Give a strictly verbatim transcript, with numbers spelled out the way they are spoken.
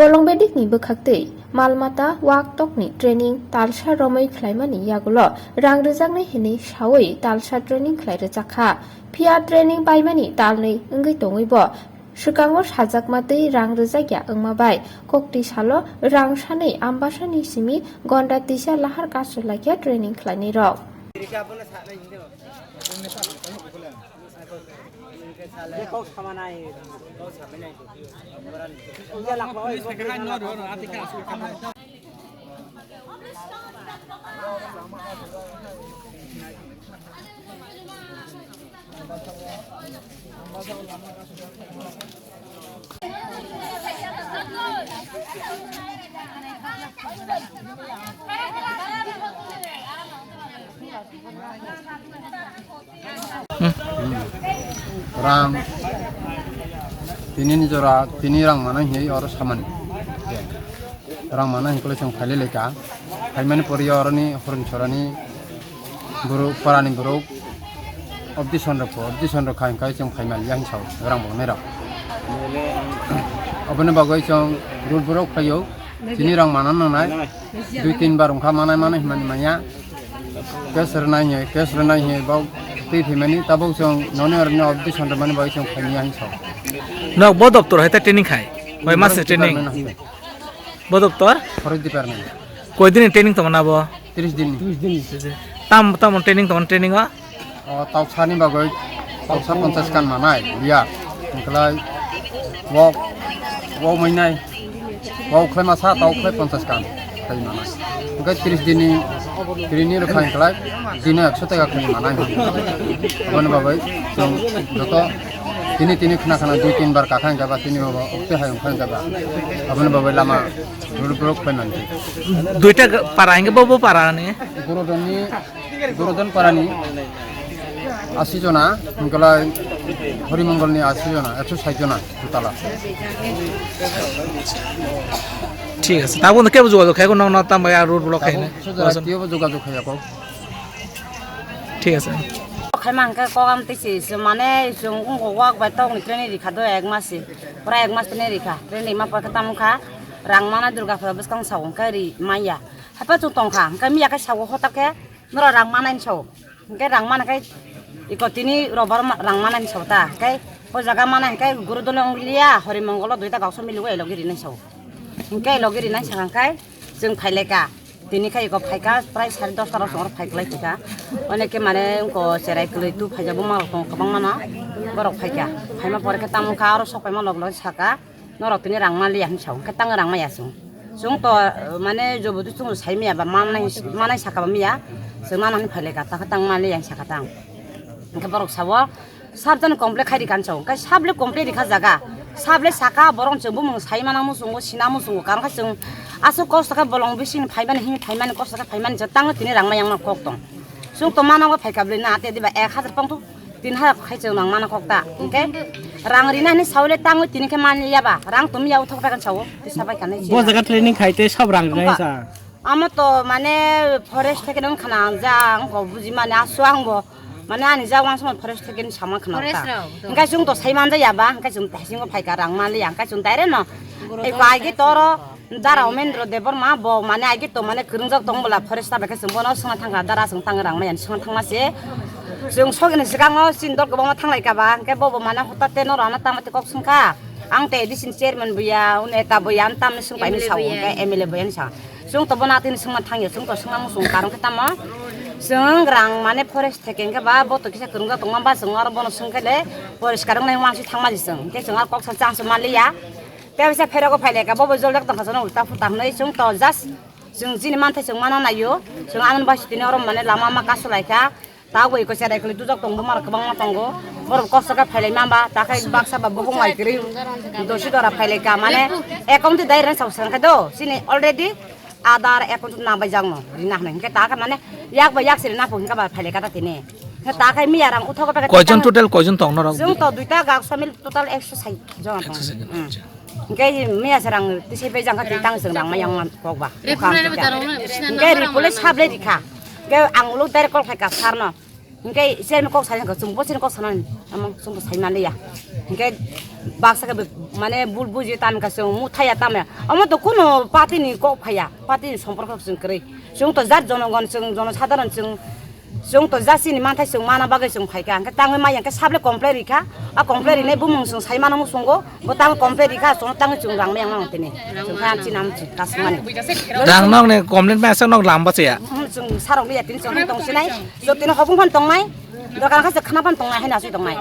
Bolong bedekni bwkhaktwi malmata waktokni training talsa romwi khlaimani yagulo rang rwjaknai hwnwi sawi talsa training khlai rwjakha. Phiya training paimani talnwi wngwi tongwibo swkango sajakma twi rang rwjakya wngma bai kokti salo rang sanwi Ambasani simi Gonda tisa lahar kasu laikya training khlainai rok. Rang tini ni jora tini rang manai hinwi oro samani. Rang manai hinkhe chwng phailai lai ka. Phaimani poriya oroni horon chorani borok parani borok obdi son rok po, obdi son rok kha hinkhai chwng phaimaliya hinwi sao rang bo nai rok. Oboni bagwi chwng rul borok phaio. Tini rang mana nangnai. Dui tin bar wngkha manai manai hinmani manya. Cash rwnai hinwi, cash rwnai hinwi bok twi phaimani tabok chwng noni oroni obdi son rwmani bagwi chwng phaimani hinwi sao. Nok bo doptor hai ta training khai? Koi mas ni training? Department hai. Bo doptor? Forest department. Koi din ni training tongmani abo? Tris din ni. Tam, tam training tongmani training o? O, tausa ni bagwi, tausa ponchas kan manai, biya. Wngkhlai, wok, wok mainai, wok khlai masa, tau khlai ponchas kan khai manai. Wngkhe tris din ni, trini rwkha wngkhlai, dino ekso taka khai manai. Aboni bagwi, chwng joto tini tini khna khna dui tin bar kakha wngkha ba, tini bo okte hai wngkha wngkha ba. Aboni bagwi lama rul borok khai manti. Duita ga-, para hingke bo, bo para ni? Gorodon ni Gorodon parani asi jona, hingkelai Horimongolni asi jona, ekso sait jona total. Thik ase. Tabuk no kebo jogajog khai ko, nokno tam bai a road block khai ne. Sujara tiyo bo jogajog khai ko. Thik ase. Khai man khe kok am tisi se mane chwng wngkok wak bai tok ni training rikha do ek mas se. Pura ek mas training rikha. Training ma pore khe tamo kha rang mana Durgapura bwskang sa wng khe ri manya. Haiphano chwng tong kha, hwnkhe miya khe sao hotak khe norok rang manai hinwi sao. Hwnkhe rang mana khe iko tini robar ma-, rang manai hinwi sao ta. Hwnkhe o jaga mana hwnkhe Gurudolo wng liya, Horimongolo duita gausa mili o logi rinai sao. Hwnkhe logi rinai sakha hwnkhe chwng phai lai kha. Tini khe iko phai kha prai sare dosta rok phai klai kha. Oneke mane wngko cherai kwlwi tu phaijak buma rok tongo kwbangma no. Borok phai kha. Phaima pore khe tamo kha oro sok paima log log saka. Norok tini rang manliya hinwi sao, hwnkhe tang rang maya chwng. Chwng to, uh, mane jobodi chwng sai maya ba manai, manai saka ba maya, chwng manani phai lai ka, ta khe tang manliya hinwi saka tang. Hwnkhe borok sao, sab jani complain khai rikha hinwi sao, hwnkhe sable complain rikha jaga, sable saka borok chwng bumung sai mana muchungo, sina muchungo, karon khe chwng aswk kosto khe bolong bising phaimani, himwi phaimani, kosto khe phaimani, chwng tang tini rang maya wngna kok tong. Chwng to mano phaikha bwlwi na, te diba ek hazar pang thuk. Tin hazar khai chwng nang mana kok ta. Hwnkhe rang rina hinwi sawi le tangwi tini khe manliya ba. Rang tumi ya uthok ta kan sawo. Tisa bai kanai. Bo jaga training khai te sab rang rina sa. Amo to mane forest theke nang khana ja ang ko buji mane asu ang bo. Mane ani ja wang sama forest theke ni sama khana ta. Hwnkhe chwng to sai manja ya ba. Hwnkhe chwng thaisingo phaikha rang manliya. Hwnkhe chwng daire no. Ei ko agi toro. Dara Omendro Debbarma bo mane agi to mane kwrwngjak tong bwla forest ta bai khe chwng bono swngna thangkha dara chwng tang rang maya swngna thangma se chwng sogini swkango chini dol kwbangma thanglai kha ba hwnkhe bobo mane hotate norok ano tamo kok swngkha ang tei addition chairman buya neta buya ano tamni swngpaini sao hwnkhe M L A buya ni sao chwng to bono atini swngna thangya chwng to swngna muchung karong khe tamo chwng rang mane forest theke hwnkhe ba bo to kisa kwrwngjak tongma ba chwng aro bono swngkhe le poriskar wngnai wansuk thangma di chwng hwnkhe chwng aro kok sa chang se manliya. Tei bisa pherego phai lai ka, bobo joljak tongkha, jono ulta phuta hwnwi chwng to just chwng chini manthai chwng mana naio, chwng ano bai tini oro mane lama ma kasu lai kha, ta abo eko cherai kwlwi dujak tongo, borok kwbangma tongo, borok kosto khe phai lai mamba, ta khe baksa ba bubung lai kwrwi dosi dora phai lai kha, mane account twi direct rang chao swrang khe do, chini already Aadhaar account twi nang bai jakno rina hwnwi, hwnkhe ta khe mane yak bai yak se rina pho hwnkhe ba phai lai kha ta tini, hwnkhe ta khe miya rang uthogo packet. Koijon total koijon tong norok? Chwng to duita gak family total ekso sait jona tongo. Ekso sait jona, hmm. Acha. Hingke miya se rang tisai bai jang kha twi tang chwng rang ma yang kok ba. Repo nai bo taro na, sina hingke na repo le rang sable rikha. Hingke ang ulo direct call khai ka sir no. Hingke sini kok saya kok sungbo sini kok sana amo sungbo saya mana ya. Hingke baksa ke mane bul buji tam ka sung muthaya tam ya. Amo to kuno party ni kok phaya, party ni somporko sung kere. Sung to jat jonogon sung jono sadharon sung sung to jat sini manthai sung mana bagai sung phaika. Hingke tangwi mai hingke sable complain rikha. A complain rinai bumung sung sai mana musungo. Bo tang complain rikha, chwng tang chwng rang meyang nang tini. Chwng kha chini am chwng kasmani. Rang nok ni complain masa nok lamba se ya. Hmm, chwng sarok liya tini chwng tong sinai. So tini hobung phan tongnai. Dokan kha se khana phan tongnai, hai na sui tongnai.